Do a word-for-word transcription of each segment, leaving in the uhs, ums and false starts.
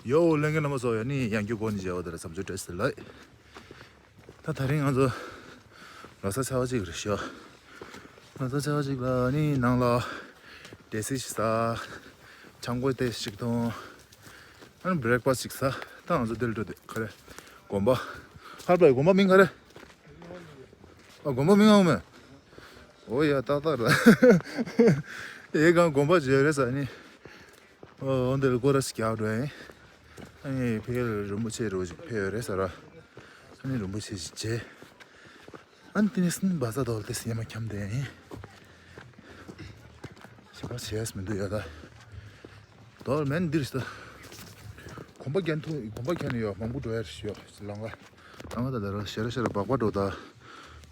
ཡོ། ལྷན་རྒྱས་རྣམ་པ་ཚོ། ཡ་ནི་ཡང་བསྐྱར་སྐུ་ཁམས་བཟང་པོ་དང་འཚམས་འདྲི་བཀྲ་ཤིས་བདེ་ལེགས། ད་དེ་རིང་ང་ཚོ་ལོ་གསར་ཚེས་པ་གཅིག་རེད་ཤག་ལོ་གསར་ཚེས་པ་གཅིག་ལ་ནི་ནང་ལ་འབྲས་སིལ་ཞིག་ཟ། ཆང་ཁོག་ཏོག་ཙམ་ཅིག་འཐུང་། ཨ་ནི་བྷི་རེག་ཕ་སི་ཅིག་ཟ། ད་ང་ཚོ་འདིར་འགྲོ་དེ་ག་རེ། དགོན་པ། ཧར་པའི་དགོན་པ་མིང་ག་རེ། ཨ། དགོན་པ་མིང་ཨང་མེད། ཨོ་ཡ། ཏག་ཏག་རེད། ཨེ་གང་དགོན་པ་བརྗོད་རེད་ཟེར་ནི། ཨོ་འདིར་སྐོར་ར་ཞིག་རྒྱག་འགྲོ་ཡིན། ཨ་ནི་ཕ་གིར་རིན་པོ་ཆེ་རུ་ཞིག་ཕེབས་ཡོད་རེད་ཟེར། ཨ་ནི་རིན་པོ་ཆེ་ཞིག་མཇལ། ཨ་ནི་དེ་ནས་སིན་བ་ས་དོལ་ཏེ་སི་ཉི་མ་འཁྱམས་བསྡད་ཡིན། ཞེ་དྲག་བྱེད་ཡས་མི་འདུག་ཡ། ད་དོལ་མེན་འདིར་ཞིག་ད། གོམ་པ་རྒྱག་ཐུབ། གོམ་པ་རྒྱག་ནས་ཡོད། མང་པོ་འགྲོ་ཡ་ཡོད། ལམ་ཁ། ལམ་ཁ་ད་ལྟ་ར་ཤེ་ར་ཤེ་ར་སྦག་སྦག་འགྲོ། ད་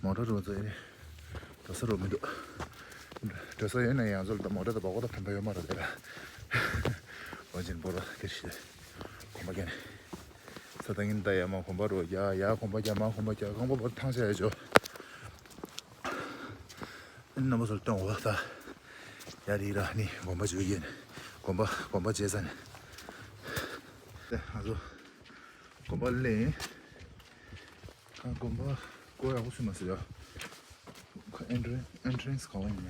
མོ་ཊ་འགྲོ་ཚོ་ཡིན། འགྲོ་ས་རོ་མི་འདུག་འགྲོ་ས་ཡོད་ན་ཡང་ཚོ་ད་མོ་ཊ་དང་སྦག་སྦག་ད་ཕན་པ་ཡོད་མ་རེད་དེ་ར། འོ་ཅིན་པོ་ར་དེར་ཞིག་གོམ་པ་རྒྱག་ནས། ས་ད་ངིན་ད་ཡ་མ་གོམ་པ་རོ་རྒྱག་ཡ། གོམ་པ་རྒྱག་མ་གོམ་པ་རྒྱག་རྐང་པ་བར་ཐང་ཆད་ཡ་ཅོ། རྣམ་པ་ཚོར་སྟོན་འོ་ད། ཡ་རི་ར་ནི་དགོན་པ་བརྗོད་ཡིན། དགོན་པ། དགོན་པ་བརྗེད་ས་ནས། ང་ཚོ་དགོན་པ་ལེན། ཨ། དགོན་པ་སྒོ་ཡག་པོ་ཚུད་མ་སོང་ཡ། ཨེན་ཊྲན་སི། ཨེན་ཊྲན་སི་ག་བ་ཡིན་ན།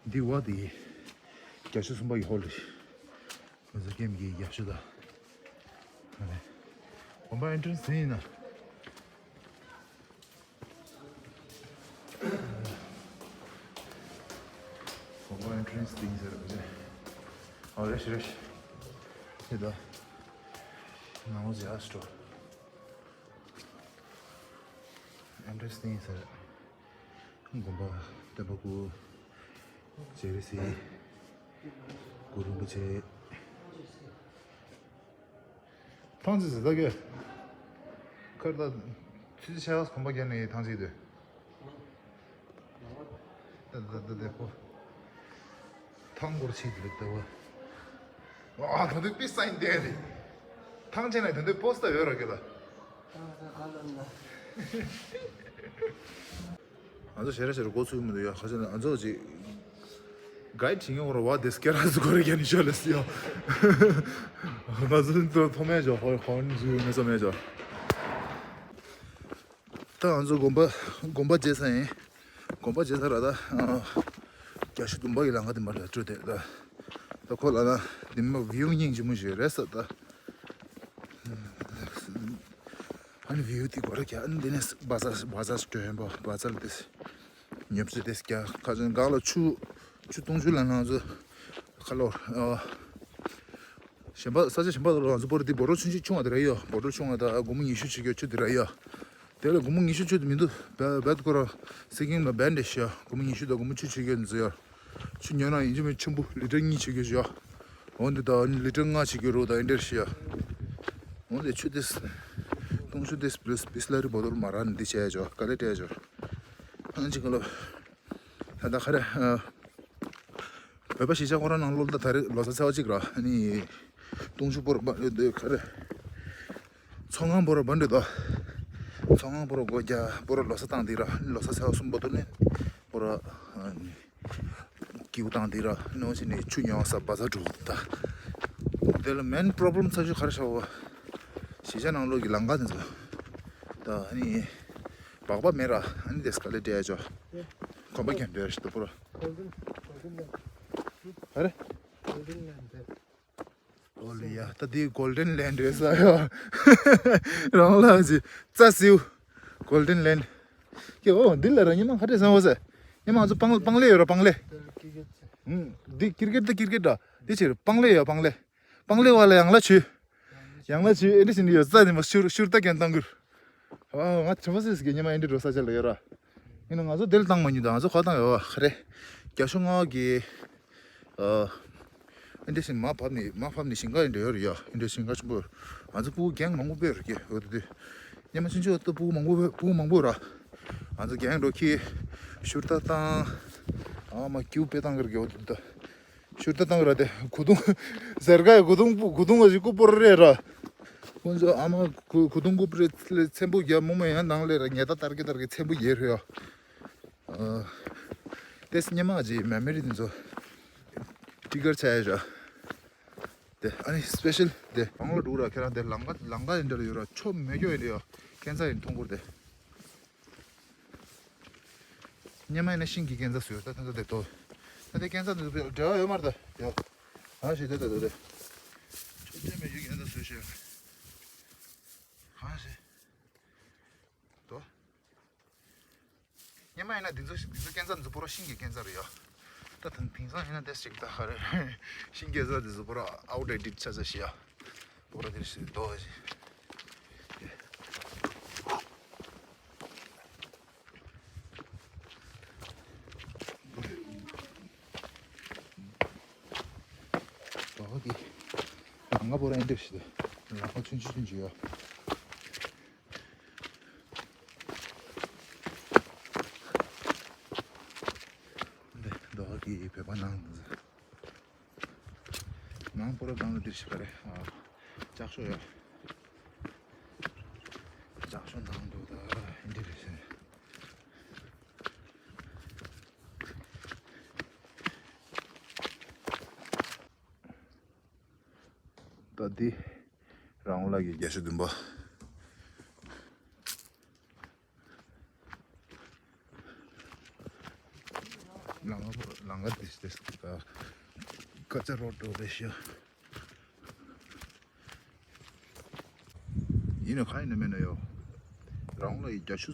འདི་བ་འདི་རྒྱ་ཤོད་གསུམ་པ་ཡི་ཧོལ་རེད། ང་ཚོ་ཀེམ་གྱི་རྒྱ་ཤོད་ད། ཨ་ནི་དགོན་པ་ཨེན་ཊྲན་སི་ཡིན་ན། དགོན་པ་ཨེན་ཊྲན་སི་དེ་ཡིན་ཟེར་བ་ཅན། ཨ། རེད་ཤག་རེད་ཤག་ཡེ་ད། ནང་ལོགས་ཇ་སི་ཊོར། ཨེན་ཊྲན་སི་དེ་ཡིན་ཟེར། དགོན་པ། སྟོན་པ་སྐུ། རྗེ་རི་སི། གུ་རུ་རིན་པོ་ཆེ། ཐང་ཅིག་ཟེར་ད་གེ། ཁར་ད། ཚུལ་ཤ་གོམ་པ་རྒྱག་ནས་ཐང་ཅིག་དུས། ད་ད་ད་དེ་པོ། ཐང་སྐོར་ཆིག་དུ་ལེབ་ད་བ། ཨ། ད་དུས་པི་སའིན་དེ་རེད། ཐང་ཆེན་ན་ད་དུས་པོ་སི་ད་ཡོད་ར་གེ་ད། ང་ཚོ་ཞེ་ར་ཞེ་ར་འགོ་ཚུགས་མི་འདུག་ཡ། ཁ་ཤས་ལ་ང་ཚོ་ཅིག་གའིཌ་བྱེད་མཁན་འོ་ར་བ་དེ་སྐད་ར་ཟུ་གོ་རེ་རྒྱ་ནི་ཤོ་ལ་སི་ཡོ། ང་ཚོ་ཚོ་ཐོག་མེད་ཅོ། ཧོ་ཧོན་ཟུ་མེད་ཚོ་མེད་ཅོ། ད་ང་ཚོ་དགོན་པ། དགོན་པ་བརྗེད་ས་ཡིན། དགོན་པ་བརྗེད་ས་ར་ད། ཨ། རྒྱ་ཤོད་དུམ་པ་གི་ལམ་ཁ་དེ་མར་ལ་སྤྲོད་དེ་ད། ད་ཁོ་ལ་ན་དེ་མ་བིའུ་སྙིང་རྗེ་མོ་ཞིག་རེད་ས་ད། ཨ་ནི་བིའུ་དེ་སྐོར་ར་རྒྱག་ཨ་ནི་དེ་ནས་བ་ཛ་བ་ཛ་སི་ཊོན་པོ་བ་ཛ་ལ་དེ་ཉོབ་ཅི་དེ་རྒྱག་ཁ་ཅན་གང་ལ་ཆུ་ཆུ་བཏུང་ཆུ་ལ་ན་ཚོ་ཁ་ལོར། ཨ། གཞན་པ་ས་ཆ་གཞན་པ་ལ་ང་ཚོ་པོ་ར་དེ་བོ་ཊལ་ཆུང་ཆུང་ཆུང་བ་དེ་ར་ཡོད། བོ་ཊལ་ཆུང་བ་ད་སྒོར་མོ་ཉི་ཤུ་བྱེད་རྒྱུ་ཆུ་དེ་ར་ཡོད། དེ་ལ་སྒོར་མོ་ཉི་ཤུ་ཆུ་དེ་མི་འདུག་བེ་བེད་ཁོ་ར་སི་ཀིང་ལ་བེན་ཌེ་ཤི་ཡ། སྒོར་མོ་ཉི་ཤུ་དང་སྒོར་མོ་བཅུ་བྱེད་རྒྱུ་འཛི་ཡ། ཆུ་ཉོ་ན་ཡིན་གཅིག་མིན་ཆེན་པོ་ལི་ཊར་གཉིས་བྱེད་རྒྱུ་ཡོད། འོན་ཏེ་ད་ལི་ཊར་ལྔ་བྱེད་རྒྱུ་རོ་ད་ཨེ་འདྲར་ཤི་ཡ། འོན་ཏེ་ཆུ་དེ་བཏུང་ཆུ་དེ་བིས་ལ་རི་བོ་ཊལ་མ་ར་ནི་འདི་བྱས་ཆོག་ག་ལེ་སྤྲད་ཆོག་ཨང་ཅི་ག་ལོ། ད་ད་ག་རེ། ཨ། བོད་པ་གཞིས་ཆགས་ཁོ་རང་ནང་ལོགས་ད་ད་རེས་ལོ་གསར་ཚེས་པ་གཅིག་ར་ནི། བཏུང་ཆུ་པོ་ར་བ་འདི་ག་རེ། ཚོང་ཁང་པོ་ར་བ་འདི་ད། ཚོང་ཁང་པོ་ར་སྒོ་རྒྱག་པོ་ར་ལོ་གསར་བཏང་དེ་ར་ལོ་གསར་ཚེས་པ་གསུམ་པ་དུ་ནི། པོ་ར། ཨ་ནི། ཀིའུ་བཏང་དེ་ར་ནོ་ཞིག་ནི་ཆུ་ཉོ་ས་བ་ཛ་འགྲོ་ད། དེ་ལ་མེན་པོ་རོབ་ལེམ་ས་ཆུ་ག་རེ་ཤ་བ། གཞིས་ཆགས་ནང་ལོགས་ཀྱི་ལམ་ཁ་དེ་ཚོ། ད་ཨ་ནི། སྦག་སྦག་མེད་ར་ཨ་ནི་དེ་སི་ཀ་ལེ་ཊི་ཡ་ཅོ། གོམ་པ་རྒྱག་འདྲ་ཞིག་ཏུ་པོ་ར། གོལ་ཌེན་གོལ་ཌེན་ལེན་ཌི། ཨ་རེ། གོལ་ཌེན་ལེན་ཌི། ཨོ་ལི་ཡ། ད་འདི་གོལ་ཌེན་ལེན་ཌི་རེད་ས་ཡ། རང་ལ་ཅི་རྩ་སིའུ། གོལ་ཌེན་ལེན་ཌི། ཀྱེ་ཨོ་འདི་ལ་ར་ཉི་མ་ཁ་བྲལ་སོང་བ་ཟེར། ཉི་མ་ང་ཚོ་སྤང་སྤང་ལེ་ཡོད་ར་སྤང་ལེ། འདི་ཀིར་ཀེཊ་ད་ཀིར་ཀེཊ་ར། འདི་ཕྱིར་སྤང་ལེ་ཡོད་སྤང་ལེ། སྤང་ལེ་བ་ལ་ཡང་ལ་ཆུ། ཡང་ལ་ཆུ་ཨེ་འདྲ་ཞིག་ཡོད་རྩ་ནི་མ་ཤུར་ཤུར་ད་གན་བཏང་གུར། ཨ། ང་དྲི་མ་སེ་སི་གི་ཉི་མ་ཨེ་འདྲ་འགྲོ་ས་ཆ་ལ་ཡོད་ར། ཡིན་ན་ང་ཚོ་དེར་བཏང་མ་མྱོང་ད་ང་ཚོ་ག་བཏང་ཡོད་བ་ཁ་རེ། རྒྱ་ཤོད་ང་གི། ཨ། ཨེ་འདྲ་ཞིག་མ་བབས་ནི་མ་བབས་ནི་ཞིང་ཁ་ཨེ་འདྲ་ཡོད་ར་ཡ་ཨེ་འདྲ་ཞིང་ཁ་ཆེན་པོ། ང་ཚོ་ཕྲུ་གུ་གེང་མང་པོ་སྤེལ་ར་གི་འོ་དེ་དུས། ཉི་མ་ཆུང་ཆུང་ད་ཕྲུ་གུ་མང་པོ་ཕྲུ་གུ་མང་པོ་ར། ང་ཚོ་གེང་འགྲོ་ཁི། ཤུར་ད་བཏང་། ཨ་མ་ཀིའུ་དཔེ་བཏང་གི་ར་གི་འོ་དེ་དུས་ད། ཤུར་ད་བཏང་ར་དེ་གུ་དུང་། ཟེར་ག་ཡ་གུ་དུང་གུ་དུང་ག་ཞིག་ཀུ་པོར་རེད་ར། ཁོང་ཚོ་ཨ་མ་གུ་གུ་དུང་ཀུ་པོ་རེད་ཚེམ་བུ་རྒྱ་མོ་མོ་ཡང་ནང་ལས་ར་ཉེ་ད་ཏར་གི་ཏར་གི་ཚེམ་བུ་ཡེ་རེད་ཡ། ཨ། དེས་ཉི་མ་ཅི་མེ་མེ་རི་དེ་ཚོ་ཊི་གར་ཆ་ཡ་ར། དེ་ཨ་ནི་སི་པེ་ཤལ་དེ་རང་ལ་འགྲོ་ར། ཁྱེད་རང་དེ་ལམ་ཁ་ལམ་ཁ་ཡིན་འདྲ་ཡོད་ར། ཆོ་མེད་སྐྱོ་ཡིན་འདྲ་ཡོད། ཁན་ཚ་ཡིན་ཐོང་གུར་དེ། སྙེ་མ་ཡིན་ན་ཤིང་གི་ཁན་ཚ་བཟོས་ད་ཐན་ཚ་དེ་དོ། ད་དེ་ཁན་ཚ་དེ་འབྲེལ་བ་ཡོད་མ་རེད་ད་ཡོ། ཨ་ཞེ་དེ་ད་དོ་དེ། ཆོ་དེ་མེད་ཡོད་ཁན་ཚ་བཟོས་ཤེས་ཨ་ཞེ། དོ། སྙེ་མ་ཡིན་ན་འདི་ཚོ་འདི་ཚོ་ཁན་ཚ་འདི་ཚོ་པོ་ར་ཤིང་གི་ཁན་ཚ་རེད་ཡ། ད་ཐང་དེང་སང་ཡིན་ན་དེ་ཞིག་ད་ཧ་རེ། ཤིང་ཁན་ཚ་འདི་ཚོ་པོ་ར་ཨའུ་ཌེ་ཊེཌ་ཆ་ཚ་ཞིག་ཡ། པོ་ར་དེ་ཞིག་དོ་ཞིག་དོ་གི། ང་པོ་ར་ཨིན་དེ་ཞིག་ད། ལག་པ་ཆུང་ཆུང་ཆུང་ཆུང་ཡ། འདི་རྡོ་གི་བོད་པ་ནང་ནང་པོ་ར་ནང་ལ་འདིར་ཞིག་ག་རེ། ཨ། ལྕགས་ཤོག་ཡོད། ལྕགས་ཤོག་ནང་དུ་ད་འདི་རེད་ཟེར། ད་འདི་རང་ལ་གི་རྒྱ་ཤོག་བདུན་པ། ལང་ལང་ཀ་དེ་དེ་ཀ་ཅ་རོ་ཏོ་བེ་ཤ། ཡིན་ནོ་ག་ཡིན་ནོ་མེད་ནོ་ཡོ། རང་ལ་ཡི་རྒྱ་ཤུ་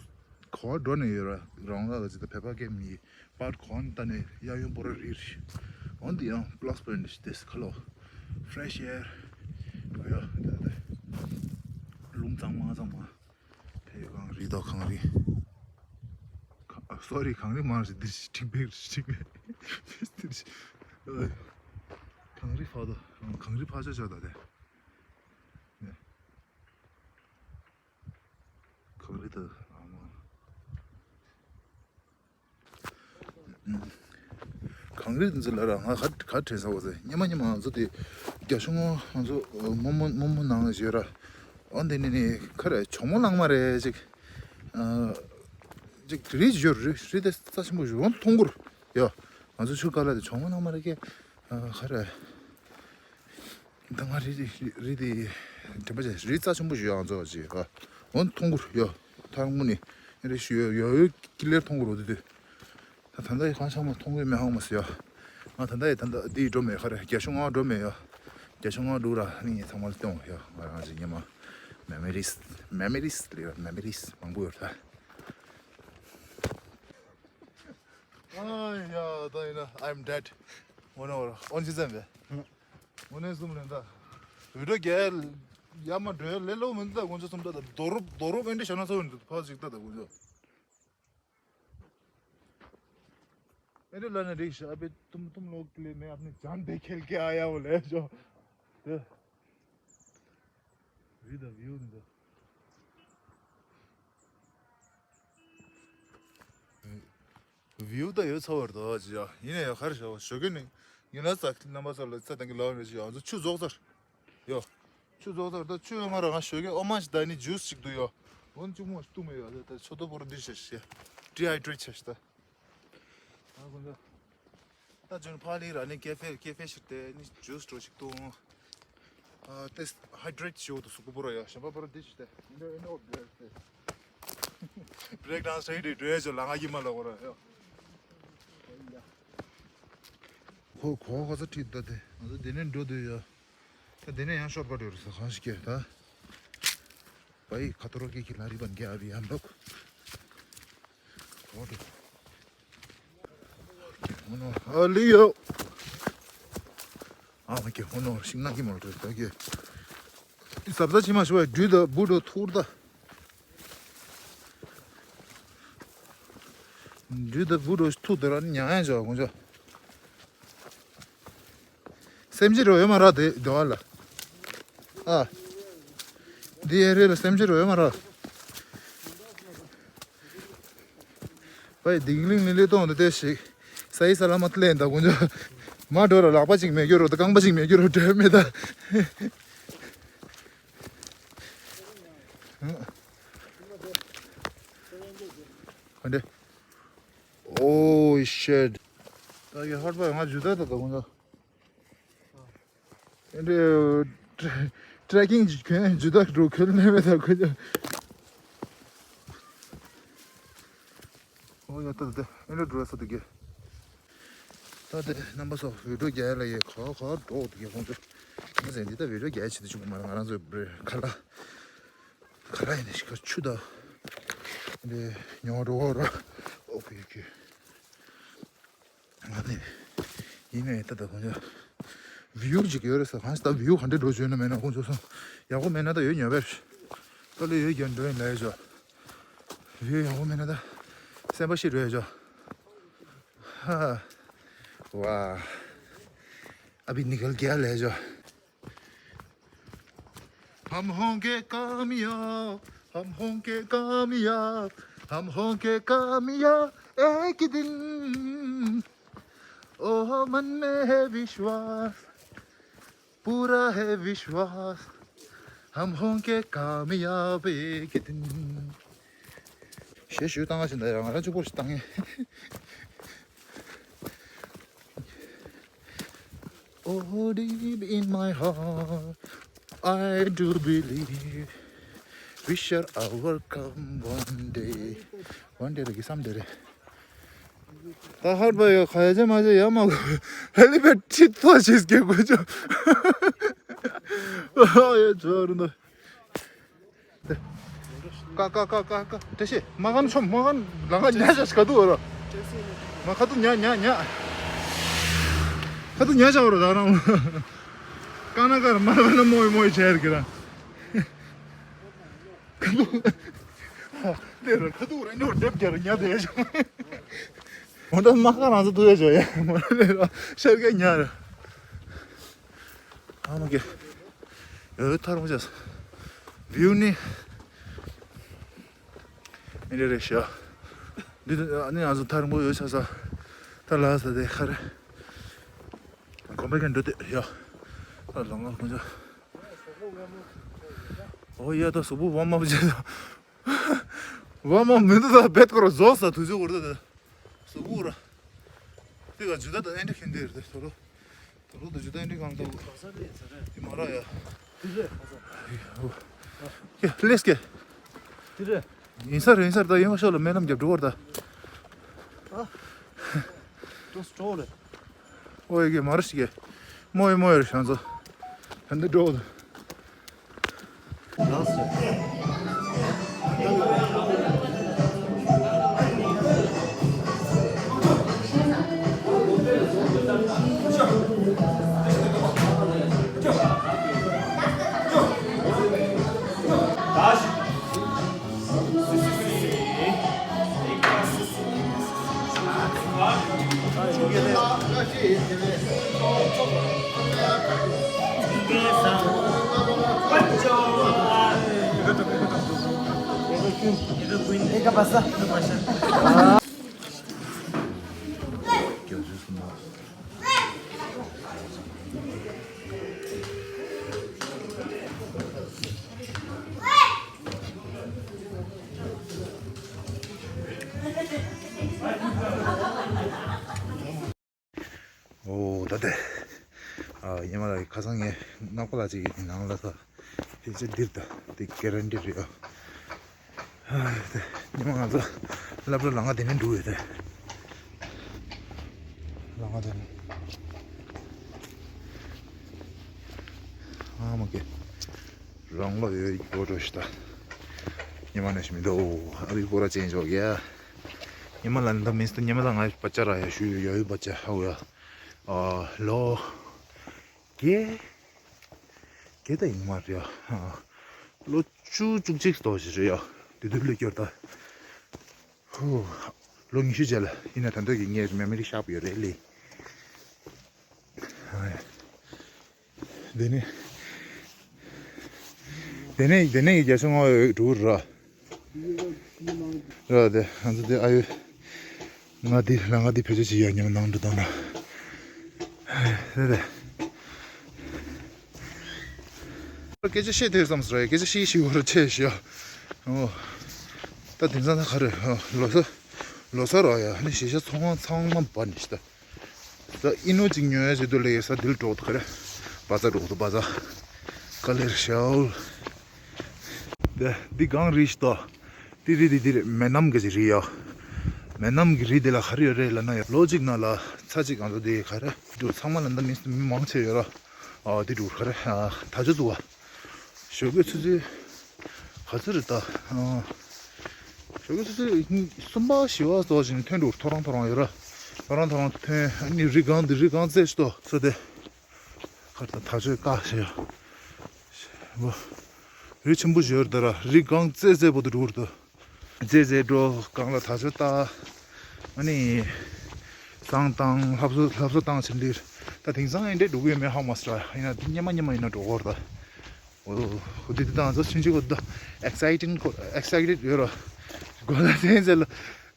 གོ་བ་འགྲོ་ནས་ཡོད་ར། རང་ལ་ལ་ཅི་ད་བེ་པ་ཀེ་མི་པར་གོ་ན་ད་ནས་ཡ་ཡོན་པོ་ར་རིར། འོན་ཏེ་ཡང་པ་ལ་སི་པོ་ཡིན་དེ་ཁ་ལོ་ཕ་རེ་ཤི་ཨེར་ཡོ། ད་ད་ལུང་གཙང་མ་གཙང་མ། དེ་གངས་རི་དང་གངས་རི། ཨ་སོ་རི། གངས་རི་མ་རེད། འདིར་ཁྲིག་པེག་ཁྲིག་པེག་འདིར་གངས་རི་ཕ་དང་གངས་རི་ཕ་ཆ་ཆ་ད་དེ། གངས་རི་དང་ཨ་མ། གངས་རི་འདི་ལ་ར་ང་ག་ག་དྲན་ས་བ་ཟེར། སྙེ་མ་སྙེ་མ་ང་ཚོ་དེ་རྒྱ་གཞུང་ང་ཚོ་རྨོ་མོ་རྨོ་མོ་ནང་བཞིན་ར། འོ་འདི་ནི་ནི་ཁ་ར་གྱོག་མོ་གླང་མ་རེད་ཅིག་ཅིག་རི་བཞུར་རི་རི་དེ་རྩ་ཆེན་པོ་བཞུར་འོང་ཐོང་གུར་ཡོ། ང་ཚོ་ཆུ་ཀ་ལ་དེ་གྱོག་མོ་གླང་མ་རེད་ཀྱེ། ཁ་ར། ད་ང་རི་རི་རི་དེ་དྲན་པ་བྱས་རི་རྩ་ཆེན་པོ་ཞིག་ཡོད་ང་ཚོ་བ་ཅིག་ཨ། འོན་ཐོང་གུར་ཡོད། ཐང་མུ་ནི་རི་ཞུ་ཡོད་ཡོད་ཡོད་ཀི་ལེར་ཐོང་གུར་འོ་དེ་དུས། ད་ད་ལྟ་ཡི་གང་ཆགས་མ་ཐོང་གུར་མེད་ཧང་མ་སི་ཡོད། ང་ད་ལྟ་ཡི་ད་ལྟ་དེ་འགྲོ་མེད་ཁ་རེ་རྒྱ་གཞུང་ང་འགྲོ་མེད་ཡོད། རྒྱ་གཞུང་ང་འགྲོ་ར་ནི་ངས་ཚང་མ་ལ་སྟོན་ཡོད། ང་རང་ཅིག་ཉི་མ་མེ་མོ་རིས་མེ་མོ་རིས་ལེ་མེ་མོ་རིས་མང་པོ་ཡོད་ད། ཨ་ཡ་ད་ཡིན་ན་I'm dead། འོ་ན་འོ་ར་ཨོན་ཅི་ཙམ་བས། འོ་ནས་གསུམ་ལེན་ད། འུ་འདྲ་རྒྱལ་ཡ་མ་འགྲོ་ཡ་ལེ་ལོ་མི་འདུག་ད་དཀོན་མཆོག་གསུམ་ད་ད་རྡོ་རུབ་རྡོ་རུབ་ཨེ་འདྲ་ཞོ་ན་ཚོ་འདུག་ཕ་ཞིག་ད་ད་དཀོན་མཆོག་ཨེ་འདྲ་ལ་ནི་རིགས་ཤ་ཨ་པེ་ཏུམ་ཏུམ་ལོག་ལེ་མེ་ཨ་ནི་ཇན་དེ་ཁེལ་ཀེ་ཨ་ཡ་བོ་ལེ་ཞོ། དེ་རི་ད་བིའུ་འདི་ད། བིའུ་ད་ཡོད་ཚ་བར་དོ་ཅི་ཡ་ཡིན་ན་ཡ་ཁར་ཞོ་ཞོ་གི་ནི་ཡིན་ན་ས་རྣམ་པ་ཚོ་ལ་ས་དང་གི་ལོག་ནས་ཅི་ཡ་ང་ཚོ་ཆུ་རྫོགས་ཚར་ཡོ། ཆུ་རྫོགས་ཚར་ད་ཆུ་ཡོད་མ་ར་ང་ཞོ་གི་ཨོ་མ་ཞིག་ད་ནི་ཇུས་ཞིག་འདུག་ཡོ། འོན་ཅུང་མོ་ཞིག་བཏུང་མེད་ཡོ་ད་ཆོ་ཏོ་པོ་ར་འདི་ཤ་ཤ་ཌི་ཧའི་ཌི་རེཊ་ཆ་ཤ་ད། ད་ཁོང་ཚོ། ད་ཅུང་ཕ་ལི་ར་ནི་ཀེ་ཧྥེ་ཀེ་ཧྥེ་ཞིག་དེ་ནི་ཇུས་འགྲོ་ཞིག་བཏུང་། ཨ་ཏེ་ཧའི་ཌི་རེཊ་ཞིག་འོ་དུ་སུ་ཀུ་པོ་ར་ཡ་ཞམ་པ་པོ་ར་འདི་ཞིག་དེ་ཨིན་ནོ་ཨིན་ནོ་བེ་རེ་ཀི་ཌན་སི་རེད་འགྲོ་ཡ་ཅོ་ལ་ང་གི་མ་ལ་བོ་ར་ཡ། ཁོ་ཁོ་ཁོ་ཚ་ཁྲིད་ད་དེ་ང་ཚོ་དེ་ནས་འགྲོ་དུས་ཡ། ད་དེ་ནས་ཡང་ཤོར་ཀ་ཊི་ཡོད་རེད་ས་གང་ཞིག་སྐྱེ་ད། བའི་ཁ་ཐོར་གི་ཁྱི་ལ་རི་བན་གྱ་བི་ཡ་འབག་ཁོ་ཏུ། ཨ་ལི་ཡོ། ཨ་མ་ཀྱེ་ཧོ་ནོ་ཤིང་ནག་གི་མོ་ལ་ཏུ་ད་ཀྱེ། ཟབ་ཟ་ཆི་མ་ཤི་བ་འབྲུ་ད་བུ་འགྲོ་ཐུར་ད། འབྲུ་ད་བུ་འགྲོ་ཐུར་ད་ར་ཉང་ཡང་ཇོ་གོང་ཇོ། སེམས་ཅི་རོ་ཡོད་མ་ར་དེ་དོ་ཨ་ལ། ཨ། འདི་ཨེ་རེ་ལ་སེམས་ཅི་རོ་ཡོད་མ་ར། པའི་དིང་ལིང་ལི་ལི་གཏོང་དུ་ཏེ་ཞིག་ས་ཡི་ས་ལ་མ་ཏི་ལེན་ད་དཀོན་མཆོག་མ་འགྲོ་ར་ལག་པ་ཅིག་མེད་རྒྱུ་རོ་ད་རྐང་པ་ཅིག་མེད་རྒྱུ་རོ་འདྲེ་མེད་ད། ཁོ་འདྲེ། Oh shit. ད་ཡ་ཧར་པ་ང་ཇུ་ད་ད་དཀོན་མཆོག་འདི་ཊེ་ཀིང་གི་གོན་ཇུ་དག་འགྲོ་གོན་ལེ་མེད་ད་ཁོ་ཅག་ཨོ་ཡ་ད་ད་ཨེ་འདྲ་འགྲོ་ས་དུ་གེ། ད་དེ་རྣམ་པ་ཚོ་བི་ཌིའོ་རྒྱག་ལ་ཡེ་ག་ག་འགྲོ་དུ་གེ་ཁོང་ཚོ། ང་ཚོ་འདི་ད་བི་ཌིའོ་རྒྱག་ཆེད་དུ་བྱུང་མ་རེད། ང་རང་ཚོ་ཁ་ལག་ཁ་ལག་ཡིན་ནི་ཞིག་ག་ཆུ་དང་། འདི་ཉོ་འགྲོ་བ་ར། ཨོ་ཁེ་ཁེ། ང་ནི་ཡིན་ནའི་ད་ད་ཁོང་ཚོ་བིའུ་ཅིག་ཡོད་རེད་ཟེར། གང་ཞིག་ད་བིའུ་ག་འདྲ་འགྲོ་བྱོས་ན་མེད་ན་ཁོང་ཚོ་སོང་ཡག་པོ་མེད་ན་ད་ཡོད་ཉོ་བས། ད་ལོ་ཡོད་རྒྱ་འགྲོ་ཡིན་ལས་ཆོག་བིའུ་ཡག་པོ་མེད་ན་ད་སེམས་པ་ཤི་འགྲོ་ཡ་ཆོག་ཧ། ཝ། अभी निकल गया ले जाओ। हम होंगे कामयाब, हम होंगे कामयाब, हम होंगे कामयाब एक दिन। ओ मन में है विश्वास, पूरा है विश्वास, हम होंगे कामयाब एक दिन। ཞེས་ཞུ་བཏང་བ་ཞིག་འདི་ཡང་ང་རང་གཅིག་པོ་ཞིག་བཏང་ངེས། Oh, deep in my heart, I do believe we shall overcome one day. One day རེད་གི་བསམ་དེ་རེད། ད་ཧར་པ་ཡོད་ཁ་ཡ་ཅེ་མ་ཅེ་ཡ་མ་གོ། ཧེ་ལི་པེ་ཊི་ཐོ་ཞིག་སྐྱེ་དགོས་ཆོ། ཨ་ཡ་ཇོ་རུ་འདུག་ཀ་ཀ་ཀ་ཀ་ཀ་བཀྲ་ཤིས་མ་གན་ཆོམ་མ་གན་ལང་ཀ་ཉ་ཤ་ཤ་ག་དུ་ར། མ་ཁ་དུ་ཉ་ཉ་ཉ། ཁ་དུ་ཉ་ཤ་ར་རང་རང་། ཀ་ན་ཀར་མ་ལ་ན་མོའི་མོའི་ཆེར་གི་ར། ཁ་དུ། དེ་ར་ཁ་དུ་ར་ཉོ་འདེབས་རྒྱ་ར་ཉ་དེ་ཤ། མོ་ད་མ་ཁ་རང་ཚོ་དུ་ཡ་ཇོ་ཡ་མོ་ལ་ཤར་ག་ཉ་ར། ཨ་མ་ཀེ། ཡོད་ཐར་མོ་ཅས། བིའུ་ནི། མི་རེ་རེ་ཤ། འདི་ཨ་ནི་ང་ཚོ་ཐར་མོ་ཡོད་ཆ་ས། ད་ལ་ས་དེ་ཁ་རེ། གོམ་པ་ཀན་འགྲོ་དེ་ཡ། ད་ལོ་ང་ཁོང་ཚོ། ཨོ་ཡ་ད་སུ་བུ་ཝམ་ཨབ་བྱེད་དོ། ཝམ་ཨབ་མི་འདུག་ད་བེད་ཀོ་ར་ཟོ་ས་དུས་ཚོད་བར་དུ་ད། སུ་བུ་ར། དེ་ག་ཇུ་ད་ད་ཨེ་འདྲ་ཁན་དེ་རེད་དོ་རོ། ད་ལོ་དུ་ཇུ་ད་ཨེ་འདྲ་གང་ད་བུ། དེ་མ་ར་ཡ། དེ་རེད། ཡ་ལེས་ཀེ། དེ་རེད། ཡིན་ས་རེད་ཡིན་ས་རེད་ད་ཡིན་པ་ཤོག་ལ་སྨོན་ལམ་རྒྱབ་འགྲོ་བར་ད། ཨ། ཏོ་སི་ཊོ་རེད། ཨོ་ཡེ་གེ་མ་རུ་ཤི་གེ། མོ་ཡེ་མོ་ཡེ་རུ་ཤང་ཚོ། ཧན་དེ་འགྲོ་བར་ད། ཨོ་ད་དེ། ཨ་ཉི་མ་ལ་ཁ་སང་ངས་ནག་པ་ལ་ཅིག་ནང་ལ་ས་ཕལ་ཆེར་འདིར་ད་དེ་གེ་རན་ཊི་རེད་ཨ། ཨ་དེ་ཉི་མ་ང་ཚོ་སློབ་གྲྭ་ལམ་ཁ་དེ་ནས་འགྲོ་ཡོད་དེ། ལམ་ཁ་དེ་ནས། ཨ་མ་ཀེ། རང་ལོ་ཡོད་ཡོད་འགྲོ་ཤི་ད། ཉི་མ་ནས་ཤི་མི་འདུག་ཨ་རི་སྐོར་ར་ཅན་ཅོག་ཡ། ཉི་མ་ལ་འདི་མིན་སྟེ་ཉི་མ་ལ་ང་པ་ཅ་ར་ཡ་ཞུ་ཡོད་ཡོད་པ་ཅ་ཧ་ཡ། ཨ་ལོ། གེ། གེ་ད་ཡིན་མ་རེད་ཡ། ལོ་བཅུ་བཅུ་གཅིག་ཏོ་ཞིག་རེད་ཡ། དེ་དུས་ལོ་སྐྱོར་ད། ཧུ། ལོ་ཉི་ཤུ་རྗེས་ལ་ཡིན་ན་ད་འདོད་ཀྱི་ངའི་མེ་མོ་རི་ཤར་པ་ཡོད་རེད་ལེ། དེ་ནས། དེ་ནས་དེ་ནས་རྒྱ་ཆུ་ང་འགྲོ་ར། ར་དེ་ང་ཚོ་དེ་ཨ་ཡོད། ང་དེ་ལ་ང་དེ་བེད་སྤྱོད་བྱེད་ཡ་ཉམས་ནང་འགྲོ་དང་ན། དེ་དེ། སྐད་ཆ་བཤད་དེ་བསམ་སོང་ར་སྐད་ཆ་བཤད་ཤི་བར་ཆད་ཤི་ཡ། ཨོ། ད་དེང་སང་ད་ག་རེ་ལོ་སར། ལོ་སར་ར་ཡ་ནི་ཞེ་ཤ་ཚོང་ཚང་མ་བ་ནི་ཤི་ད། ད་ཨི་ནོ་གཅིག་ཉོ་ཡ་ཟེར་དུས་ལས་ས་དིལ་གྲོགས་ད་ག་རེ། བ་ཚ་འགྲོ་གི་འདུག་བ་ཚ། ཀ་ལེར་ཤའོ། འདི་འདི་གངས་རི་ཞིག་ཏོ། ཏི་རི་ཏི་ཏི་རི་མེ་ནམ་གི་རི་ཡོ། མེ་ནམ་གི་རི་དེ་ལ་ག་རེ་ཡོད་རེད་ལབ་ན་ཡ། ལོ་གཅིག་ནང་ལ་ཚ་གཅིག་གང་འདྲ་དེ་ག་རེ་འགྲོ་ཚང་མ་ལ་འདི་མི་མི་མང་ཆེ་ཡོད་ར། ཨ་དེ་འགྲོ་ག་རེ་ཨ་ད་ཆ་ཚུགས་པ། ཞོགས་ཀས་ཆུ་ཚོད་ག་ཚོད་རེད་ད། ཨ་ཞོགས་ཀས་ཆུ་ཚོད་གསུམ་པ་བཞི་པ་ཙོགས་ཅིག་ནས་ཐོན་འགྲོ་ཐོ་རང་ཐོ་རང་ཡོད་ར། ཐོ་རང་ཐོ་རང་ཐོན་ཨ་ནི་རི་སྒང་འདི་རི་སྒང་རྩེ་ཞིག་ཏོ་ས་དེ། ཁར་དང་ཐག་ཆོད་བཀག་ཞེས་ཡ། རི་ཆེན་པོ་ཞིག་ཡོད་རེད་ད་ར། རི་སྒང་རྩེ་རྩེ་པོ་དུ་འགྲོ་གི་རེད་ད། རྩེ་རྩེ་འགྲོ་སྒང་ལ་ཐག་ཆོད་བཏགས། ཨ་ནི། བསང་བཏང་ལྷ་གསོལ་ལྷ་གསོལ་བཏང་ཕྱིན་འདིར། ད་དེང་སང་ཨེ་འདྲས་འགྲོ་གི་ཡོད་མེད་ཧ་མ་སི་ར། ཡིན་ན་འདི་སྙེ་མ་སྙེ་མ་ཡིན་ན་འགྲོ་གི་རེད་ད། འོ། འོ་འདི་འདི་དང་ཚོ་ཆུང་ཆུང་གོ་ད། ཨེག་སའི་ཊིང་ཁོ་ཨེག་སའི་ཊེཌ་ཡོད་ར། གོ་ད་སེང་ཟེར་ལ།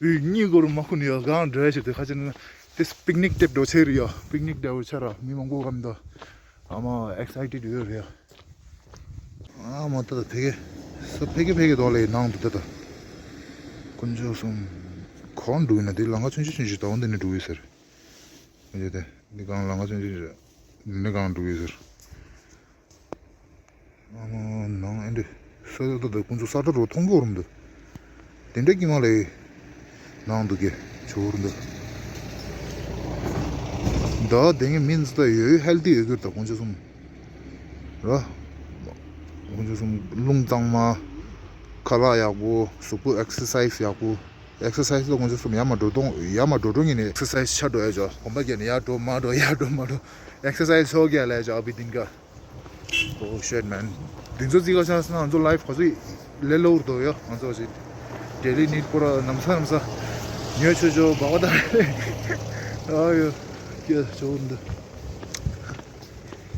འུ་གཉིས་སྐོར་མ་ཁུ་ནི་ཡོད་གང་འགྲོ་ཡ་ཞིག་དེ་ཁ་ཆེ་ན། དེ་པིག་ནིག་ལྟེབ་འགྲོ་ཆེ་རི་ཡོད། པིག་ནིག་འདྲ་བོ་ཆ་ར་མི་མང་པོ་གམ་ད། ཨ་མ་ཨེག་སའི་ཊེཌ་ཡོད་རེད། ཨ་མ་ད་ད་ཕ་གི་ས་ཕ་གི་ཕ་གི་དོག་ལ་ཡི་ནང་དུ་ད་ད། དཀོན་མཆོག་གསུམ། གོང་འགྲོ་ཡིན་ན་དེ་ལམ་ཁ་ཆུང་ཆུང་ཆུང་ཆུང་དང་འདི་ནས་འགྲོ་ཡོད་ཟེར། ཨ་ཅེ་དེ་འདི་གང་ལམ་ཁ་ཆུང་ཆུང་ཆུང་འདི་ནས་གང་འགྲོ་ཡོད་ཟེར། ཨ་མ་ནང་ཨེ་འདྲ། ས་ད་ད་ད་དཀོན་མཆོག་ས་ཁྲ་རོ་མཐོང་གི་འོར་འདུག་དེ་འདྲ་ཀྱི་མ་ལས། ནང་འདུག་གི་ཇོ་བོར་འདུག་ད་དེ་ངས་མིན་ཙི་ད་ཡོད་ཧེལ་ཐི་ཡོད་གི་ད་དཀོན་མཆོག་གསུམ། ར། དཀོན་མཆོག་གསུམ་རླུང་གཙང་མ། ཁ་ལག་ཡག་པོ་གཟུགས་པོ་ཨེག་སར་སའི་ཛི་ཡག་པོ། ཨེག་སར་སའི་ཛི་ད་དཀོན་མཆོག་གསུམ་ཡར་མར་འགྲོ་གཏོང་ཡར་མར་འགྲོ་འགྲོ་ངེས་ནས་ཨེག་སར་སའི་ཛི་ཆ་འགྲོ་ཡ་ཇོ་གོམ་པ་བརྒྱབ་ནས་ཡར་འགྲོ་མར་འགྲོ་ཡར་འགྲོ་མར་འགྲོ། ཨེག་སར་སའི་ཛི་ཤོག་རྒྱག་ལས་ཇོ་ཨ་བི་དིན་ག Oh shit man. དེ་ཚོ་རྩིས་ཀ་ཆགས་སོང་ན་ང་ཚོ་ལའིཕ་ག་ཚོད་ལས་སླ་པོར་འདུག་ཡོ། ང་ཚོ་ཞིག་ཌེ་ལི་ནིཊ་པོ་ར་ནམ་ས་ནམ་ས་ཉོ་ཆོག་ཆོག་སྦག་པ་དང་། ཨ་ཡོ། ཀྱེ་ཆོག་འདི་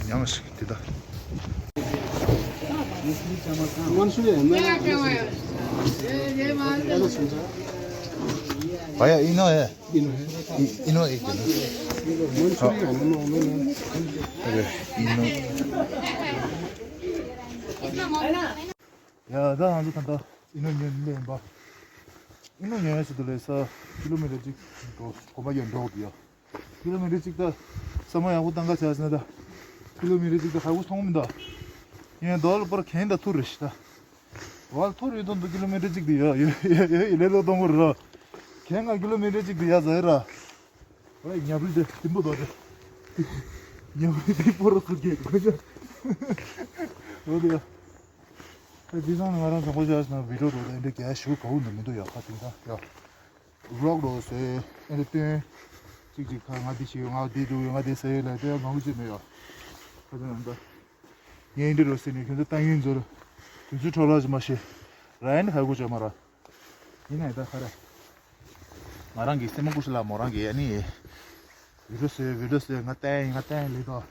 ཉང་ཞིག་དེ་ད། ཨ་ཡ་ཨི་ནོ་ཨེ། ཨི་ཨི་ནོ་ཨེ་ཀྱི་ནོ། ཨ་རེ་ཨི་ནོ། ཡ་ད་ང་ཚོ་ད་ལྟ་ཨི་ནོ་ཉོ་ནི་ལེན་པ། ཨི་ནོ་ཉོ་ཡ་ཞིག་ཏུ་ལས་ས་ཀི་ལོ་མི་ཊར་གཅིག་འགྲོ་གོམ་པ་ཡར་འགྲོ་གི་ཡོད། ཀི་ལོ་མི་ཊར་གཅིག་ད་ས་མ་ཡག་པོ་བཏང་ག་བྱས་ཟིན་ན་ད་ཀི་ལོ་མི་ཊར་གཅིག་ད་ཧ་གོ་མཐོང་མི་འདུག་ཡིན་ཡང་རྡོ་ལ་པར་གན་ད་ཐུར་རེ་ཞིག་ད། ཝལ་ཐོར་ཡོད་དོན་དུ་ཀི་ལོ་མི་ཊར་གཅིག་དེ་ཡ་ཡ་ཡ་ཡ་ལེ་ལོ་གཏོང་གི་ར། གན་ང་ཀི་ལོ་མི་ཊར་གཅིག་དེ་ཡ་ཟ་ཡ་ར། ཝེ་ཉབ་རི་དེ་ཏིམ་པོ་དོ་དེ། ཉབ་རི་ཏིམ་པོ་ར་ཁུར་གེ་ཁུར་གེ། འོ་དེ་ཡ། ད་དེ་སང་ང་རང་བཟང་པོ་བྱས་ན་བི་ཌིའོ་འགྲོ་ད་འདྲ་རྒྱ་ཞུ་གའུ་འདི་མི་འདུག་ཡ་ཁ་ཏིང་ད་ཡ། ཝི་ལོག་འགྲོ་ཟེར་ཨེ་འདྲ་སྟོན། གཅིག་གཅིག་ཁ་ང་འདི་ཤེས་ཡོད་ང་འདི་འགྲོ་ཡོད་ང་འདི་ཟེར་ཡོད་ལ་དེ་ཡང་ངང་གི་ཅིག་མེད་ཡ། ཁ་ཏིང་ད། ངས་འདི་རུ་ཟེར་ནས་ཁྱོད་ཚོ་ལྟ་ངན་ཚོར། དུས་ཚོད་འཕྲོ་བརླག་ཅིག་མ་བྱེད། ར་ཡན་ཧ་གོ་ཅོག་མ་ར། ཡིན་ནའི་ད་ཧ་ར། ང་རང་གི་སེམས་མ་ཀུ་ཤི་ལ་མོ་རང་གི་ཨ་ནི། བི་ཌིའོ་ཟེར་བི་ཌིའོ་ཟེར་ང་ལྟ་ཡིན་ང་ལྟ་ཡིན་ལེ་ད། ཨ་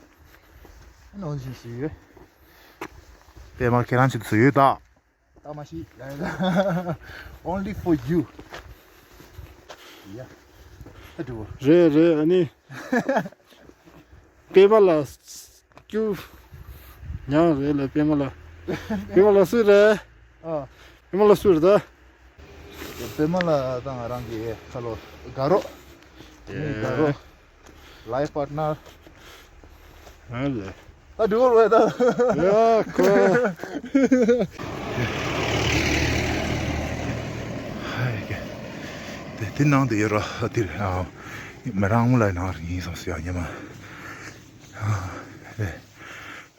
ནི་འོན་ཅིག་ཟེར་ཡོད། པད་མ་ཁྱེད་རང་ཆེད་དུ་ཟེར་ཡོད་ད། ད་མ་ཤི། Only for you. ཡ། ད་འགྲོ། རེད་རེད་ཨ་ནི། པད་མ་ལ་སྐྱུ། ཉང་རེད་ལ་པད་མ་ལ། པད་མ་ལ་སུ་རེད། ཨ། པད་མ་ལ་སུ་རེད་ད། པད་མ་ལ་ད་ང་རང་གི་ཁ་ལོ་དགའ་རོགས། ཨེ། དགའ་རོགས། ལའིཕ་པར་ཊི་ནར། ཨ་ལེ། ད་འགྲིག་གོ་རེད་ད། ཡ་ཁོ། ཧའི་ཀེ། དེ་དེ་ནང་དུ་ཡོད་ར་དེར་ཨ། མི་རང་ངུ་ལ་ནང་རིང་ཡིན་སོང་སི་ཡ་ཉི་མ། ཨ། ཨེ།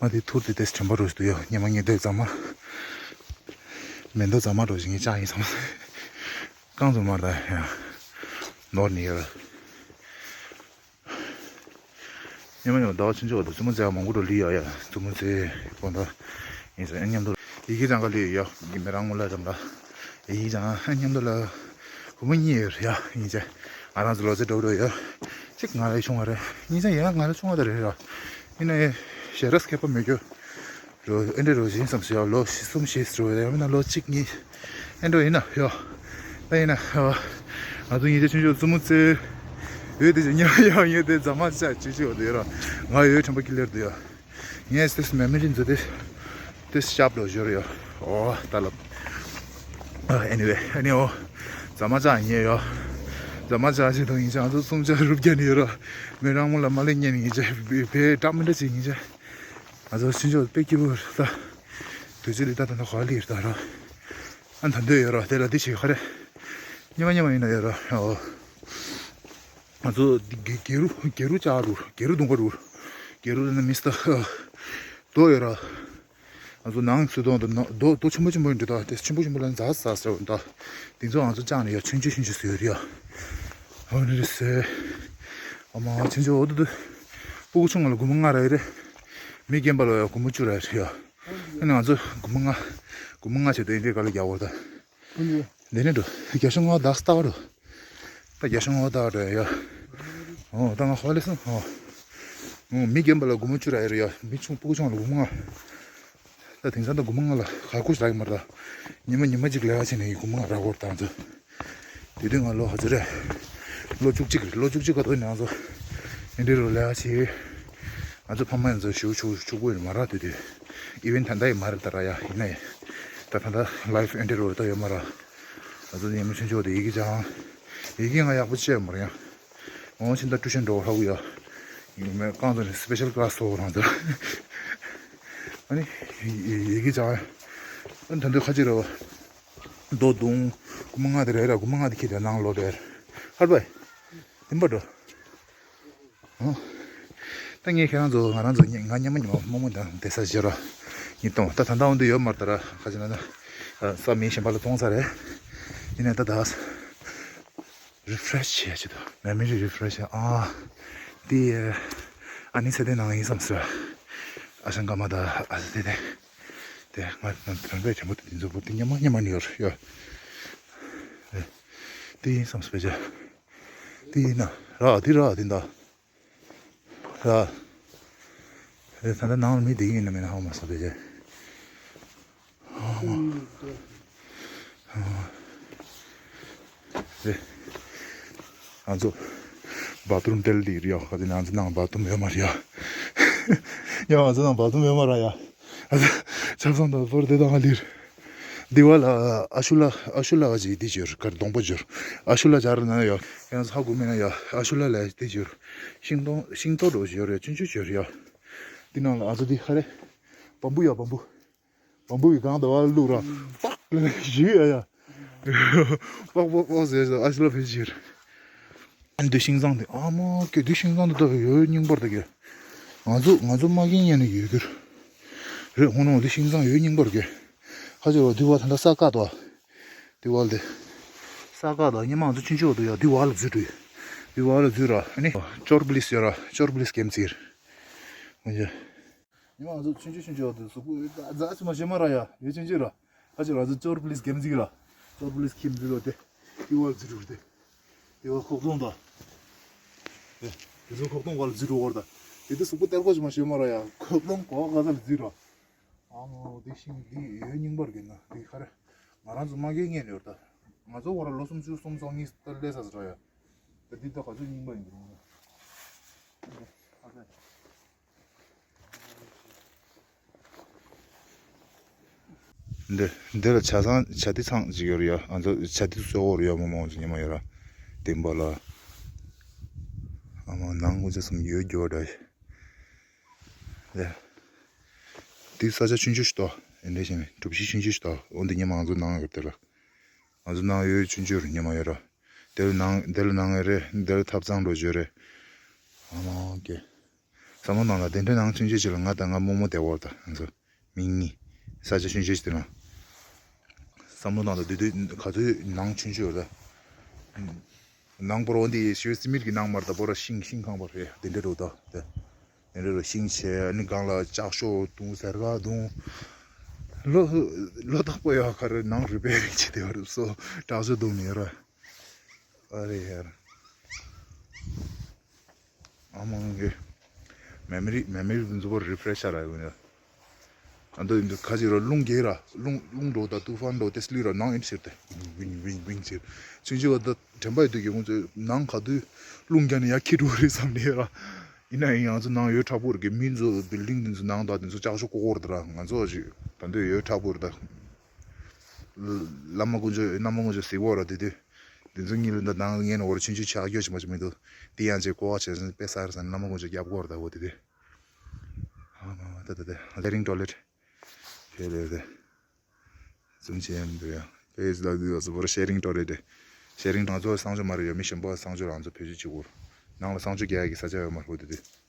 ང་དེ་ཐུར་དེ་དེ་དྲན་པ་རོ་ཞིག་ཏུ་ཡོད་ཉི་མ་ངས་དེ་ཚང་མ། མེ་མདའ་ཚང་མ་རོ་ཞིག་ངས་ཅག་ཡིན་སོང་སི། རྐང་བཙུགས་མར་ད་ཡང་ནོར་ནི་ཡོད་རེད། ཉི་མ་ཉི་མ་ཟླ་བ་ཆུང་ཆུང་བར་དུ་བཙུན་མོ་བཙལ་བ་མང་པོ་འགྲོ་ལི་ཡོད་ཡ། བཙུན་མོ་བཙལ་དགོང་དག་ཡིན་ཙང་མཉམ་དུ་ཡི་གེ་སྦྱང་ག་ལི་ཡོད་ཡ། མི་རང་ངོ་ལ་འགྲམ་ལ་ཡི་གེ་སྦྱང་མཉམ་དུ་ལ་བུ་མོ་གཉིས་ཡོད་ཡ། ཡིན་ཙང་ང་རང་ཚོ་ལོ་ཚད་འགྲོ་འགྲོ་ཡོད། གཅིག་ང་ལས་ཆུང་བ་རེད། ཡིན་ཙང་ཡང་ང་ལས་ཆུང་བ་ད་རེད་ར། ཡིན་ན་ཡང་ཞེ་དྲག་མཁས་པ་མེད་རྒྱུ། རོ་ཨེ་འདྲ་རོ་བཞིན་བསམ་སོ་ཡ། ལོ་བཞི་གསུམ་བཞི་ཟེར་བ་ཡང་མིན་ན་ལོ་གཅིག་གཉིས་ཨེ་འདྲ་ཡིན་ན་ཡོ། ད་ཡིན་ན་ཡོ། ང་ཚོ་ཉིན་རྒྱ་ཆུང་ཆུང་བཙུན་མོ་བཙལ་ཡོད་དེ་ཉི་མ་ཡོ་ཡོད་དེ་རྫ་མ་ཆ་ཅི་ཅི་ཡོད་དེ་ཡོད་ར། ང་ཡོད་དྲན་པ་ཀི་ལེར་དུ་ཡོ། ངས་དེ་མེ་མི་རིན་ཚོ་དེ་དེ་ཤབ་ལོ་ཞོར་ཡོ། ཨོ་ད་ལབ། ཨ་ཨེ་ནི་ཝེ་ཨེ་ནི་ཨོ། རྫ་མ་ཆ་ཉེ་ཡོ། རྫ་མ་ཆ་ཅི་དང་ཡིན་ཅང་ཚོ་གསུམ་ཆ་རུབ་རྒྱ་ནི་ཡོད་ར། མི་རང་མོ་ལ་མ་ལེ་ཉན་ཡིན་ཅེ་བེ་བེ་ཏྲ་མི་འདྲ་ཅི་ཡིན་ཅེ། ང་ཚོ་ཕྱིན་ཆད་དཔེ་སྐྱིད་པོ་རེད་ད། དུས་ཚོད་འདི་ད་ད་ད་ག་ལེར་ད་ར། ཨ་ད་འདོད་ཡོད་ར་དེ་ལ་འདི་བྱེད་ག་རེ། ཉི་མ་ཉི་མ་ཡིན་ན་ཡོད་ར་ཨོ། ང་ཚོ་འདི་གེ་གེ་རུ་གེ་རུ་ལྕགས་རུ་གེ་རུ་གདོང་པ་རུ། གེ་རུ་ལ་ན་མི་སྟ་རྡོ་ཡོད་ར། ང་ཚོ་ནང་སུ་དོང་དུ་རྡོ་རྡོ་ཆེན་པོ་ཆེན་པོ་ཡིན་འདྲ་ད་དེ་ཆེན་པོ་ཆེན་པོ་ལ་ཛ་ཟ་ཟེར་བ་ད། དེ་ཚོ་ང་ཚོ་བཅག་ནས་ཡ་ཆུང་ཆུང་ཆུང་ཆུང་ཟེར་ཡོད་རེད་ཡ། ཨོ་ནི་རེད་ཟེར། ཨ་མ་ཆུང་ཆུང་འོ་དུ་དུ། སྤུ་གུ་ཆུང་ང་ལ་སྒོར་མོ་ལྔ་རག་ཡོད་རེད། མི་རྒན་པ་ལ་ཡ་སྒོར་མོ་བཅུ་རག་ཡོད་རེད་ཡ། ཨ་ནི་ང་ཚོ་སྒོར་མོ་ལྔ། སྒོར་མོ་ལྔ་བྱས་ཏེ་འདི་ག་ལ་རྒྱག་བར་ད། འདི་ནས་འགྲོ་བརྒྱ་ཤོག་ལྔ་བདག་སྟག་འགྲོ། ད་རྒྱ་ཤོང་བ་དག་འདྲ་ཡ། ཨོ་ད་ང་ཧོ་ལེ་སོང་ཨོ། ཨོ་མི་རྒན་པ་ལ་སྒོར་མོ་བཅུ་རག་ཡ་རེད་ཡ། མི་ཆུང་སྤུ་གུ་ཆུང་ལ་སྒོར་མོ་ལྔ། ད་དེང་སང་ད་སྒོར་མོ་ལྔ་ལ་ག་ཁུ་ཞིག་རག་གི་མ་རེད་ད། ཉི་མ་ཉི་མ་གཅིག་ལས་ཀ་བྱས་ནས་ཡི་སྒོར་མོ་ལྔ་རག་གི་ཡོད་རེད་ད་ང་ཚོ། དེ་དུས་ང་ལོ་ག་ཚོད་རེད། ལོ་བཅུ་གཅིག་རེད། ལོ་བཅུ་གཅིག་ག་དུས་ནས་ང་ཚོ་ཨེ་འདྲའི་རུ་ལས་ཀ་བྱས། ང་ཚོ་ཕ་མ་ཡང་ཚོ་ཞུ་ཆུ་ཆུ་བོ་ཡོད་མ་རེད་དེ་དུས། ཨི་ཝེན་ད་ལྟ་ཡི་མ་རེད་ད་ར་ཡ་ཡིན་ན་ཡ། ད་ད་ལྟ་ལའིཕ་ཨེ་འདྲའི་རུ་ད་ཡོད་མ་རེད། ང་ཚོ་ཉི་མ་ཆུང་ཆུང་དེ་ཡི་གེ་སྦྱང་། ཡི་གེ་ང་ཡག་པོ་ཅིག་ཡོད་མ་རེད་ཡ། འོང་ཕྱིན་ད་ཊུ་ཤན་འགྲོ་ཧ་གོ་ཡ། ཡིན་མེད་རྐང་ཚོ་ནས་སི་པེ་ཤལ་ཀི་ལ་སི་ཐོག་རང་ཚོ། ཨ་ནི་ཡི་གེ་སྦྱང་། ཨ་ནི་ད་འདོད་ཁ་ཅིག་རེད་བ། རྡོ་རྡུང་། སྒོར་མོ་ལྔ་དེ་རེད་ར། སྒོར་མོ་ལྔ་དེ་ཁྱེར་དེ་ནང་ལོག་དེར། ཧར་བའི། དིམ་པ་འགྲོ། ཨོ། ད་ངས་ཁྱེད་རང་ཚོ་ང་རང་ཚོ་ང་མཉམ་མ་མཉམ་མོ་མོ་དང་བསྡད་ས་བྱེད་ར། ཉིས་སྟོང་ད་ད་ལྟ་འོང་དུ་ཡོད་མ་རེད་ད་ར། ཁ་ཅིག་ན་ན། ས་མི་གཞན་པ་ལ་གཏོང་ས་རེད། ཡིན་ནའི་ད་ད། རི་ཕ་རེ་ཤི་བྱེད་ཡ་ཆེད་དུ་མེ་མོ་རི་རི་ཕ་རེ་ཤི་ཨ། དེ། ཨ་ནི་ཚེ་དེ་ནང་ཡིན་བསམ་ཟེར། ཨ་ཞང་ཀ་མ་ད་ཨ་ཚེ་དེ། དེ་ང་ང་རང་པའི་དྲན་པོ་དེ་འདི་ཚོ་བུ་དེ་ཉམས་མ་ཉམས་མ་ནི་ཡོད་ཡོད། དེ་ཡིན་བསམ་ཟེར་བྱ། དེ་ཡིན་ན་ར་དེ་ར་དེ་འདྲ། ར། རེད་ད་ལྟ་ནང་ལ་མི་བསྡད་ཀྱི་ཡིན་ན་མིན་ན་ཧ་གོ་མ་སོང་བས་རེད། ང་ཚོ་བ་ཐུམ་ཏེལ་ལི་རེད་ཡ། ག་དེ་ང་ཚོ་ནང་བ་ཐུམ་ཡོད་མ་རེད་ཡ། ཡ་ང་ཚོ་ནང་བ་ཐུམ་ཡོད་མ་རེད་ཡ། ཆབ་གསང་དང་བོར་དེ་དང་ལིར། དེ་བ་ལ་ཨ་ཤུ་ལ་ཨ་ཤུ་ལ་ག་ཅིག་དེ་བྱོས་གར་སྡོང་པོ་བྱོས། ཨ་ཤུ་ལ་སྦྱར་ན་ཡ། ཡང་ཧ་གོ་མེད་ན་ཡ་ཨ་ཤུ་ལ་ལ་དེ་བྱོས། ཤིང་སྡོང་ཤིང་ཏོག་འགྲོ་བྱོས་རེད་ཆུང་ཆུང་བྱོས་རེད་ཡ། དེ་ནང་ལ་ཨ་ཚོ་དེ་ཧ་རེ། བམ་བུ་ཡ་བམ་བུ། བམ་བུ་ཡི་སྒང་དུ་བ་བླུགས་ར། པག་ལ་ཞུ་ཡ་ཡ། པག་པག་པག་ཟེར་ཟེར་ཨ་ཤུ་ལ་ཕེ་ཕྱིར། ཨ་ནི་འདི་ཤིང་ཚང་དེ་ཨ་མ་ཀེ་འདི་ཤིང་ཚང་དེ་ལྟ་བུ་ཡོད་རྙིང་པར་ད་གེ། ང་ཚོ་ང་ཚོ་མ་རྒན་ཡན་ནས་ཡོད་གྱུར། རེད་ཧོ་ནོ་འདི་ཤིང་ཚང་ཡོད་རྙིང་པར་གེ། ཁ་ཅིག་རོ་འདི་བ་ད་ལྟ་ས་ཀ་དོ། འདི་བ་ལ་དེ། ས་ཀ་དོ་སྙེ་མ་ང་ཚོ་ཆུན་ཆོག་དོ་ཡ་འདི་བ་ལ་འཛུལ་འགྲོ་ཡ། འདི་བ་ལ་འཛུལ་ར་ཨ་ནི། ཅོར་པི་ལིས་ཡོད་ར་ཅོར་པི་ལིས་གེམ་ཚིར། ང་ཚོ། ཉི་མ་ང་ཚོ་ཆུང་ཆུང་ཆུང་ཆུང་དུ་གཟུགས་པོ་རྫ་ཆུ་མ་ཞེ་མ་ར་ཡ་ཡོད་ཆུང་ཆུང་ར། ཨ་ཅེ་ར་ཚོ་ཅོར་པི་ལིས་གེམ་ཟིག་ར། ཅོར་པི་ལིས་ཁྱིམ་ཟིག་ར་དེ། ཏི་ཝལ་ཟི་རུ་དེ། ཏི་ཝལ་ཁོག་རྫོང་དང་། དེ་ཚོ་ཁོག་རྫོང་བར་ཟི་རུ་བར་དང་། དེ་དུ་གཟུགས་པོ་གཏེར་ཁོག་ཞེ་མ་ཞེ་མ་ར་ཡ་ཁོག་རྫོང་གོ་ག་ས་ལ་ཟི་ར། ཨ་མོ་དེ་ཤིང་དེ་ཡོད་རྙིང་པར་གྱི་ན་དེ་ཁ་ར། ང་རང་ཚོ་མ་གས་ངན་ཡོད་ད། ང་ཚོ་བར་ལོ་སུམ་ཅུ་སུམ་ཅུ་སོ་གཉིས་ལྟར་སླེབས་ས་ཟི་ར་ཡ། ད་འདི་ད་ག་ཚོད་རྙིང་པ་ཡིན་འདུག་འདི་འདི་ལ་ཇ་ཚང་ཇ་དི་ཚང་ཅིག་ཡོད་རེད་ཡ། ང་ཚོ་ཇ་དི་གཙོ་བོ་རེད་ཡ། མོ་མོ་ཚོ་ཉི་མ་ཡོད་ར། དེ་འབའ་ལ། ཨ་མ་ནང་དགུ་ཆ་གསུམ་ཡོད་རྒྱུ་བ་འདྲ། ལེ། འདི་ས་ཆ་ཆུང་ཆུང་ཞིག་ཏོ། ཨེ་འདྲ་ཞིག་ནི་གྲུ་བཞི་ཆུང་ཆུང་ཞིག་ཏོ། འོ་འདི་ཉི་མ་ང་ཚོ་ནང་ཡོད་དེ་ལ། ང་ཚོ་ནང་ཡོད་ཆུང་ཆུང་རེད་ཉི་མ་ཡོད་ར། དེ་ལ་ནང་དེ་ལ་ནང་ཡོད་རེད་དེ་ལ་ཐབ་ཚང་འགྲོ་རྒྱུ་རེད། ཨ་མ་ཀེ། བསམ་བློ་ནང་ལ་དེ་འདྲའི་ནང་ཆུང་ཆུང་ཅིག་ལ་ང་དང་ང་རྨོ་མོ་བསྡད་པ་དང་ང་ཚོ་མི་གཉིས། ས་ཆ་ཆུང་ཆུང་ཅིག་དེ་ན། བསམ་བློ་ནང་ལ་དེ་དུས་ག་ཚོད་ནང་ཆུང་ཆུང་ལ། ནང་པོར་འོ་འདི་ཞོལ་སི་མིར་གྱི་ནང་མར་ད་པོ་ར་ཤིང་ཤིང་ཁང་པར་རེད་དེ་འདྲ་རུ་ད་དེ། དེ་འདྲ་རུ་ཤིང་ཆེ་ནི་སྒང་ལ་ལྕགས་ཤོག་དུང་ཟེར་ག་དུང་། ལོ་ལོ་དག་པོ་ཡོད་ཁ་རེ་ནང་རུ་པའི་རིགས་ཆེ་དེ་བ་རུ་སོ་ལྕགས་ཤོག་དུང་ནི་ཡོད་ར། ཨ་རེ་ཡར། ཨ་མང་གི། མེ་མོ་རི་མེ་མོ་རི་འཛུགས་པར་རི་ཕ་རེ་ཤ་ར་ཡོད་ནི། ཨ་འདོད་འདི་ཁ་ཅིག་ར་རླུང་རྒྱས་ར་རླུང་རླུང་འགྲོ་ད་ཏུ་ཧྥན་འགྲོ་ཏེ་སི་ལི་ར་ནང་ཨིན་ཤེར་ཏེ་ཝིང་ཝིང་ཝིང་ཟེར། ཆུང་ཆུང་བ་ད་དྲན་པ་ཡོད་དུས་ཀྱི་ཁོང་ཚོས་ནང་ག་དུས་རླུང་རྒྱག་ནས་ཡར་འཁྱེར་འགྲོ་རེད་བསམ་ནས་ར། ཡིན་ན་ཡང་ང་ཚོ་ནང་ཡོད་དྲག་པོ་རེད་གི་མི་ཚོ་བིལ་ཌིང་འདི་ཚོ་ནང་དང་འདི་ཚོ་ལྕགས་ཤོག་ཀོ་ཀོ་རེད་ད་ར་ང་ཚོ་ཅིག་ད་འདོད་ཡོད་དྲག་པོ་རེད་ད། བླ་མ་དཀོན་མཆོག་བླ་མ་དཀོན་མཆོག་གཟིགས་པོ་ར་དེ་དུས། དེ་ཚོ་གཉིས་ལ་འདི་ནང་ངན་འོར་ཆུང་ཆུང་ཆགས་རྒྱུ་ཞིག་མ་ཅིག་མི་འདུག་དེ་ཡང་ཅིག་ཀོ་བ་བྱས་ཟིན་དཔེ་གསར་ཟིན་བླ་མ་དཀོན་མཆོག་རྒྱབ་ཀོ་ར་ད་འོ་དེ་དུས། ཨ་མ་མ་ ད་ད་ད་ཤེ་རིང་ཊོ་ལེཊ། དེ་ལས་དེ། ཙུམ་ཆེན་འདུག་ཡ། དེ་ཡིས་ལ་དུས་སུ་བོར་ཤེ་རིང་ཊོ་ལེཊ་དེ། ཤེ་རིང་ཊོ་ལེཊ་ཚོ་གསང་སྤྱོད་མ་རེད་ཡ། མི་གཞན་པ་གསང་སྤྱོད་རང་ཚོ་བེད་སྤྱོད་བྱེད་དགོས། ནང་ལ་གསང་སྤྱོད་རྒྱག་ཡ་གི་ས་ཆ་ཡོད་མ་རེད་དེ་དུས།